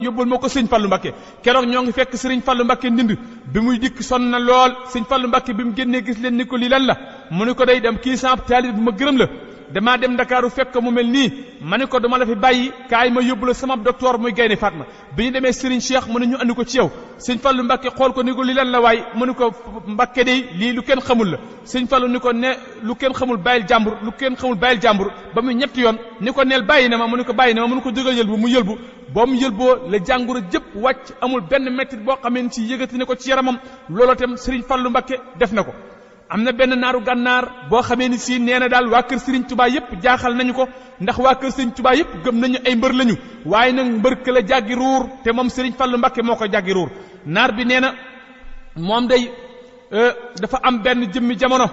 yóbbul ma ko sëñ Fallu Mbakke keroog ñoo ngi fekk sëriñ Fallu Mbakke ndind bi muy dikk sonn na lool sëñ Fallu Mbakke bi mu génnee gis leen ni ko lii lan la mu ni ko day dem kii sama taalib bu ma gërëm la damaa dem Ndakaaru fekk mu mel nii ma ni ko dama la fi bàyyi kaay ma yóbbu la sama docteur muy Gaynde Fatma bi ñu demee Serigne Cheikh mu ne ñu andi ko ci yow sëñ Fallu Mbakke xool ko ni ko li lan la waay mu ni ko Mbakke day lii lu kenn xamul la sëñ Fallu ni ko ne lu kenn xamul bàyyil jàmbur lu kenn xamul bàyyil jàmbur ba muy ñetti yoon ni ko neel bàyyi na ma mu ni ko bàyyi na ma mu ni ko jógal yëlbu mu yëlbu boo mu yëlboo la jàngoro jëpp wàcc amul benn mettit boo xamee ci yëgati ne ko ci yaramam loolu itam Serigne Fallu Mbakke def na ko am na benn naaru gànnaar boo xamee ni si nee na daal waa kër Serigne Touba yëpp jaaxal nañu ko ndax waa kër Serigne Touba yëpp gëm nañu ay mbër lañu waaye nag mbër ka la jàggi ruur te moom Serigne Fallu Mbakke moo ko jàggi ruur naar bi nee na moom day dafa am benn jëmmi jamono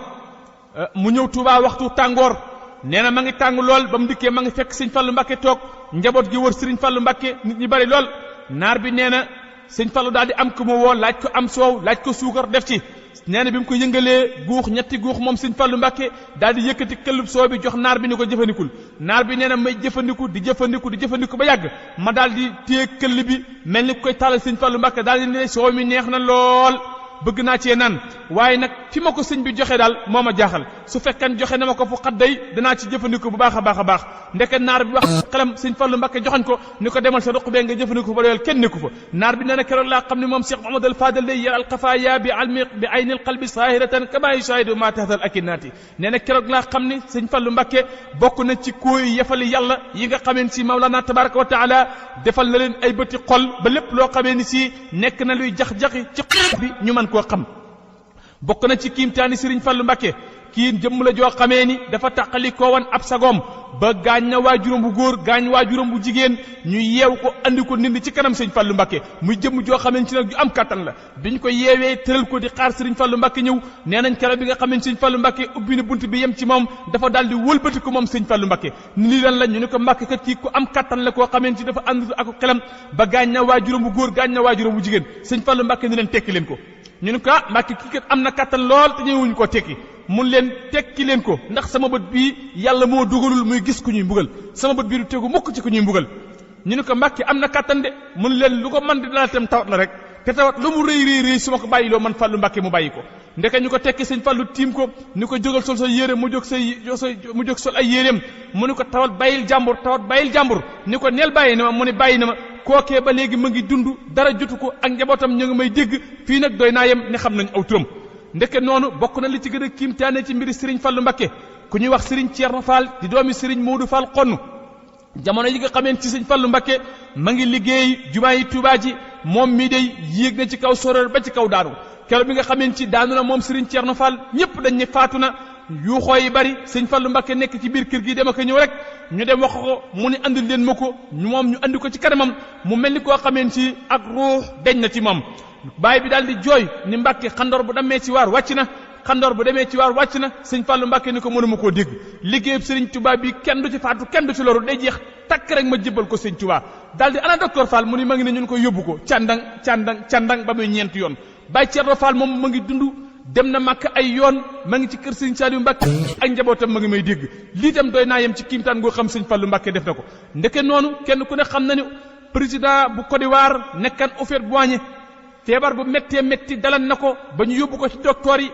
mu ñëw Touba waxtu tàngoor nee na ma ngi tàng lool ba mu dikkee ma ngi fekk Serigne Fallu Mbakke toog njaboot gi wër Serigne Fallu Mbakke nit ñi bari lool naar bi nee na Serigne Fallu daal di am ko mu woo laaj ko am soow laaj ko suukar def ci nee na bi mu ko yëngalee guux ñetti guux moom sëñ Fallu Mbakke daal di yëkkati këllub soo bi jox naar bi ni ko jëfandikul naar bi nee na may jëfandiku di jëfandiku ba yàgg ma daal di téye këll bi mel ni koy taalal sëñ Fallu Mbakke daal di ne soo mi neex na lool bëgg naa cee naan waaye nag fi ma ko sëñ bi joxe daal moo ma jaaxal su fekkan joxe na ma ko fu xadday danaa ci jëfandiku bu baax a baax ndeke naar bi wax xelam sëñ Fallu Mbakke joxañ ko ni ko demal sa ruq bee nga jëfandiku ba doyal kenn nekku fa naar bi nee na keroog laa xam ne moom Cheikh Mouhamadou al Fadal lay yar al xafaaya bi aynil qalbi saahiratan kama yushahidu ma tahtal akinati nee na keroog laa xam ne sëñ Fallu Mbakke bokk na ci kooy yefali yàlla yi nga xamee ni si Mawlana tabaraka wa taala defal na leen ay bëti xol ba lépp loo xamee ni si nekk na luy jax-jaxi ci xol bi ñu mën koo xam bokk na ci kiimtaani Serigne Fallu Mbakke kii jëmm la joo xamee ni dafa tàqali koo wan ab sagoom ba gaañ na waajuram bu góor gaañ waajuram bu jigéen ñu yeew ko andi ko nindi ci kanam Serigne Fallu Mbakke muy jëmm joo xamee ci nag ju am kàttan la biñ ko yeewee tëral ko di xaar Serigne Fallu Mbakke ñëw nee nañ keroog bi nga xamee Serigne Fallu Mbakke ubbi na bunt bi yem ci moom dafa daal di wëlbati ko moom Serigne Fallu Mbakke ni lan la ñu ne ko Mbakke kat kii ku am kàttan la koo xamee ci dafa ànd ak xelam ba gaañ na waajuram bu góor gaañ na waajuram bu jigéen Serigne Fallu Mbakke ni leen tekki leen ko ñu ne ko Mbakke kii kat am na kàttan lool te ñëwuñu koo tekki mun leen tekki leen ko ndax sama bët bii yàlla moo dugalul muy gis ku ñuy mbugal sama bët bii du tegu mukk ci ku ñuy mbugal ñu ne ko Mbakke am na kàttan de mun leen lu ko man di daal tam tawat la rek te tawat lu mu rëy su ma ko bàyyiloo man Fallu Mbakke mu bàyyi ko ndeke ñu ko tekki sëñ Fallu tiim ko ni ko jógal sol sa yére mu jóg sol ay yéreem mu ni ko tawat bàyyil jàmbur ni ko neel bàyyi na ma mu ne bàyyi na ma kookee ba léegi ma ngi dund dara jotu ko ak njabootam ñu ngi may dégg fii nag doy naa yem ne xam nañ aw turam ndeke noonu bokk na li ci gën a kiimtaane ci mbiri Serigne Fallu Mbakke ku ñuy wax Serigne Thierno Fall di doomi Serigne Modou Fall xonn jamono yi nga xameen ci Serigne Fallu Mbakke ma ngi liggéey jumaa yi Tuubaa ji moom mii day yéeg na ci kaw soror ba ci kaw daanu keroog bi nga xameen ci daanu na moom Serigne Thierno Fall ñëpp dañ ne faatu na yuuxoo yi bari Serigne Fallu Mbakke nekk ci biir kër gi dem ak ñëw rek ñu dem wax ko mu ni andil leen ma ko moom ñu andi ko ci kanamam mu mel ni koo xameen ci ak ruux deñ na ci moom baay bi daal di jooy ni Mbakke xandoor bu demee ci waar wàcc na Serigne Fallu Mbakke ni ko mënuma koo dégg liggéeyub Serigne Touba bi kenn du ci faatu kenn du ci loru day jeex takk rek ma jébbal ko Serigne Touba daal di ana docteur Fall mu ni ma ngi ne ñun ko yóbbu ko càndang ba muy ñeenti yoon Baye Thierno Fall moom ma ngi dund dem na Makka ay yoon ma ngi ci kër Serigne Saliou Mbakke ak njabootam ma ngi may dégg lii tam doy naa yem ci kiimtaan goo xam Serigne Fallu Mbakke def na ko ndeke noonu kenn ku ne xam na ni président bu Côte d'Ivoire nekkan Houphouët-Boigny feebar bu méttee métti dalan na ko ba ñu yóbbu ko ci docteur yi